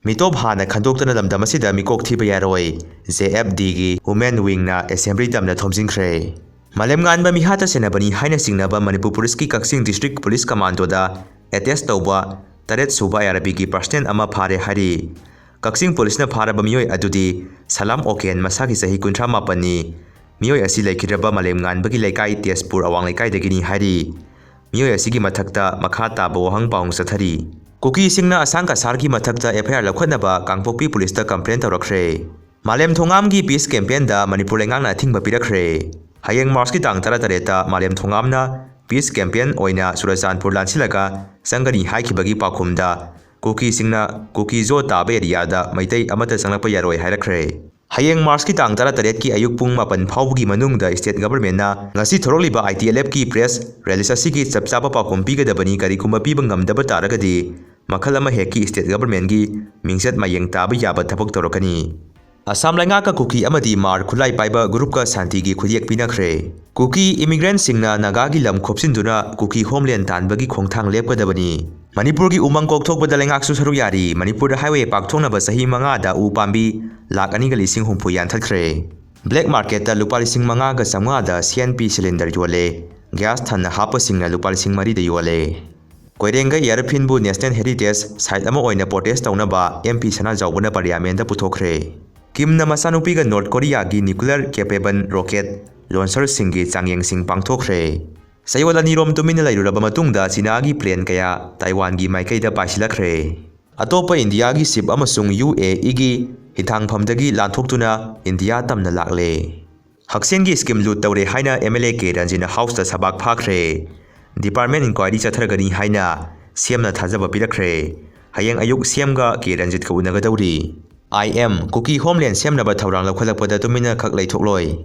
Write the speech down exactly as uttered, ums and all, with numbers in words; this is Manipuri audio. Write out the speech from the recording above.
ꯃꯤꯇꯣꯞ ꯍꯥꯟꯅ ꯈꯟꯗꯣꯛꯇꯅ ꯂꯝꯗꯝ ꯑꯁꯤꯗ ꯃꯤꯀꯣꯛ ꯊꯤꯕ ꯌꯥꯔꯣꯏ, ꯖꯦ ꯑꯦꯐ ꯗꯤꯒꯤ Women Wingꯅ Assembly ꯇꯝꯅ ꯊꯣꯝꯖꯤꯟꯈ꯭ꯔꯦ꯫ ꯃꯥꯂꯦꯝ ꯉꯥꯟꯕ ꯃꯤꯍꯥꯠꯇ ꯁꯦꯟꯅꯕꯅꯤ ꯍꯥꯏꯅ ꯆꯤꯡꯅꯕ ꯃꯅꯤꯄꯨꯔ ꯄꯨꯂꯤꯁꯀꯤ ꯀꯛꯆꯤꯡ District Police Commandoꯗ attach ꯇꯧꯕ ꯇꯔꯦꯠ ꯁꯨꯕ ꯑꯥꯏ ꯑꯥꯔ ꯕꯤꯒꯤ personnel ꯑꯃ ꯐꯥꯔꯦ ꯍꯥꯏꯔꯤ꯫ ꯀꯛꯆꯤꯡ ꯄꯨꯂꯤꯁꯅ ꯐꯥꯔꯕ ꯃꯤꯑꯣꯏ ꯑꯗꯨꯗꯤ ꯁꯂꯥꯝ ꯑꯣꯀꯦꯟ, ꯃꯁꯥꯒꯤ ꯆꯍꯤ ꯀꯨꯟꯊ꯭ꯔꯥ ꯃꯥꯄꯟꯅꯤ꯫ ꯃꯤꯑꯣꯏ ꯑꯁꯤ ꯂꯩꯈꯤꯗ꯭ꯔꯕ ꯃꯥꯂꯦꯝ ꯉꯥꯟꯕꯒꯤ ꯂꯩꯀꯥꯏ ꯇꯦꯖꯄꯨꯔ ꯑꯋꯥꯡ ꯂꯩꯀꯥꯏꯗꯒꯤꯅꯤ ꯍꯥꯏꯔꯤ꯫ ꯃꯤꯑꯣꯏ ꯑꯁꯤꯒꯤ ꯃꯊꯛꯇ ꯃꯈꯥ ꯇꯥꯕ ꯋꯥꯍꯪ ꯄꯥꯎꯍꯪ ꯆꯠꯊꯔꯤ꯫ ꯀꯨꯀꯤꯁꯤꯡꯅ ꯑꯁꯥꯡ ꯀꯁꯥꯔꯒꯤ ꯃꯊꯛꯇ F I R ꯂꯧꯈꯠꯅꯕ Kangpokpi ꯄꯨꯂꯤꯁꯇ complain ꯇꯧꯔꯛꯈ꯭ꯔꯦ꯫ ꯃꯥꯂꯦꯝ ꯊꯣꯉꯥꯝꯒꯤ peace campaignꯗ ꯃꯅꯤꯄꯨꯔ ꯂꯩꯉꯥꯛꯅ ꯑꯊꯤꯡꯕ ꯄꯤꯔꯛꯈ꯭ꯔꯦ꯫ ꯍꯌꯦꯡ Marchꯀꯤ ꯇꯥꯡ ꯇꯔꯥꯇꯔꯦꯠꯇ ꯃꯥꯂꯦꯝ ꯊꯣꯉꯥꯝꯅ peace campaign ꯑꯣꯏꯅ ꯆꯨꯔꯆꯥꯟꯄꯨꯔ ꯂꯥꯟꯁꯤꯜꯂꯒ ꯆꯪꯒꯅꯤ ꯍꯥꯏꯈꯤꯕꯒꯤ ꯄꯥꯎꯈꯨꯝꯗ ꯀꯨꯀꯤꯁꯤꯡꯅ ꯀꯨꯀꯤ ꯖꯣ ꯇꯥꯕ areaꯗ ꯃꯩꯇꯩ ꯑꯃꯠꯇ ꯆꯪꯂꯛꯄ ꯌꯥꯔꯣꯏ ꯍꯥꯏꯔꯛꯈ꯭ꯔꯦ꯫ ꯍꯌꯦꯡ Marchꯀꯤ ꯇꯥꯡ ꯇꯔꯥꯇꯔꯦꯠꯀꯤ ꯑꯌꯨꯛ ꯄꯨꯡ ꯃꯥꯄꯟ ꯐꯥꯎꯕꯒꯤ ꯃꯅꯨꯡꯗ state governmentꯅ ꯉꯁꯤ ꯊꯣꯔꯛꯂꯤꯕ I T L Fꯀꯤ press release ꯑꯁꯤꯒꯤ ꯆꯞ ꯆꯥꯕ ꯄꯥꯎꯈꯨꯝ ꯄꯤꯒꯗꯕꯅꯤ꯫ ꯀꯔꯤꯒꯨꯝꯕ ꯄꯤꯕ ꯉꯝꯗꯕ ꯇꯥꯔꯒꯗꯤ ꯃꯈꯜ ꯑꯃ ꯍꯦꯛꯀꯤ state governmentꯒꯤ ꯃꯤꯡꯆꯠ ꯃꯥꯌꯦꯡ ꯇꯥꯕ ꯌꯥꯕ ꯊꯕꯛ ꯇꯧꯔꯛꯀꯅꯤ꯫ ꯑꯁꯥꯝ ꯂꯩꯉꯥꯛꯀ ꯀꯨꯀꯤ ꯑꯃꯗꯤ ꯃꯥꯔ ꯈꯨꯠꯂꯥꯏ ꯄꯥꯏꯕ groupꯀ ꯁꯥꯟꯇꯤꯒꯤ ꯈꯨꯠꯌꯦꯛ ꯄꯤꯅꯈ꯭ꯔꯦ꯫ ꯀꯨꯀꯤ immigrantꯁꯤꯡꯅ ꯅꯥꯒꯥꯒꯤ ꯂꯝ ꯈꯣꯞꯆꯤꯟꯗꯨꯅ ꯀꯨꯀꯤ homeland ꯇꯥꯟꯕꯒꯤ ꯈꯣꯡꯊꯥꯡ ꯂꯦꯞꯀꯗꯕꯅꯤ꯫ ꯃꯅꯤꯄꯨꯔꯒꯤ ꯎꯃꯪ ꯀꯣꯛꯊꯣꯛꯄꯗ ꯂꯩꯉꯥꯛꯁꯨ ꯁꯔꯨꯛ ꯌꯥꯔꯤ꯫ ꯃꯅꯤꯄꯨꯔꯗ highway ꯄꯥꯛꯊꯣꯛꯅꯕ ꯆꯍꯤ ꯃꯉꯥꯗ ꯎ ꯄꯥꯝꯕꯤ ꯂꯥꯈ ꯑꯅꯤꯒ ꯂꯤꯁꯤꯡ ꯍꯨꯝꯐꯨ ꯌꯥꯟꯊꯠꯈ꯭ꯔꯦ꯫ Black marketꯇ ꯂꯨꯄꯥ ꯂꯤꯁꯤꯡ ꯃꯉꯥꯒ ꯆꯥꯝꯃꯉꯥꯗ C N P cylinder ꯌꯣꯜꯂꯦ꯫ Gas ꯊꯟꯅ ꯍꯥꯞꯄꯁꯤꯡꯅ ꯂꯨꯄꯥ ꯂꯤꯁꯤꯡ ꯃꯔꯤꯗ ꯌꯣꯜꯂꯦ꯫ ꯀꯣꯏꯔꯦꯡꯒꯩ ꯏꯌꯥꯔꯐꯤꯜꯕꯨ National Heritage Site ꯑꯃ ꯑꯣꯏꯅ protest ꯇꯧꯅꯕ M P ꯁꯅꯥꯖꯥꯎꯕꯅ Parliamentꯇ ꯄꯨꯊꯣꯛꯈ꯭ꯔꯦ꯫ ꯀꯤꯝꯅ ꯃꯆꯥꯅꯨꯄꯤꯒ North Koreaꯒꯤ nuclear capable rocket launcherꯁꯤꯡꯒꯤ ꯆꯥꯡꯌꯦꯡꯁꯤꯡ ꯄꯥꯡꯊꯣꯛꯈ꯭ꯔꯦ꯫ ꯆꯌꯣꯜ ꯑꯅꯤꯔꯣꯝ ꯇꯨꯃꯤꯟꯅ ꯂꯩꯔꯨꯔꯕ ꯃꯇꯨꯡꯗ ꯆꯤꯅꯥꯒꯤ plane ꯀꯌꯥ ꯇꯥꯏꯋꯥꯟꯒꯤ ꯃꯥꯏꯀꯩꯗ ꯄꯥꯏꯁꯤꯜꯂꯛꯈ꯭ꯔꯦ꯫ ꯑꯇꯣꯞꯄ ꯏꯟꯗꯤꯌꯥꯒꯤ ship ꯑꯃꯁꯨꯡ U A Eꯒꯤ ꯍꯤꯊꯥꯡꯐꯝꯗꯒꯤ ꯂꯥꯟꯊꯣꯛꯇꯨꯅ ꯏꯟꯗꯤꯌꯥ ꯇꯝꯅ ꯂꯥꯛꯂꯦ꯫ ꯍꯛꯁꯦꯜꯒꯤ scheme loot ꯇꯧꯔꯦ ꯍꯥꯏꯅ M L A K ꯔꯟꯖꯤꯠꯅ Houseꯇ ꯁꯕꯥꯛ ꯐꯥꯈ꯭ꯔꯦ꯫ Department inquiry ꯆꯠꯊꯔꯒꯅꯤ ꯍꯥꯏꯅ CMꯅ ꯊꯥꯖꯕ ꯄꯤꯔꯛꯈ꯭ꯔꯦ꯫ ꯍꯌꯦꯡ ꯑꯌꯨꯛ CMꯒ K ꯔꯟꯖꯤꯠꯀ ꯎꯅꯒꯗꯧꯔꯤ꯫ I M, Kuki homeland ꯁꯦꯝꯅꯕ ꯊꯧꯔꯥꯡ ꯂꯧꯈꯠꯂꯛꯄꯗ ꯇꯨꯃꯤꯟꯅ ꯈꯛ ꯂꯩꯊꯣꯛꯂꯣꯏ꯫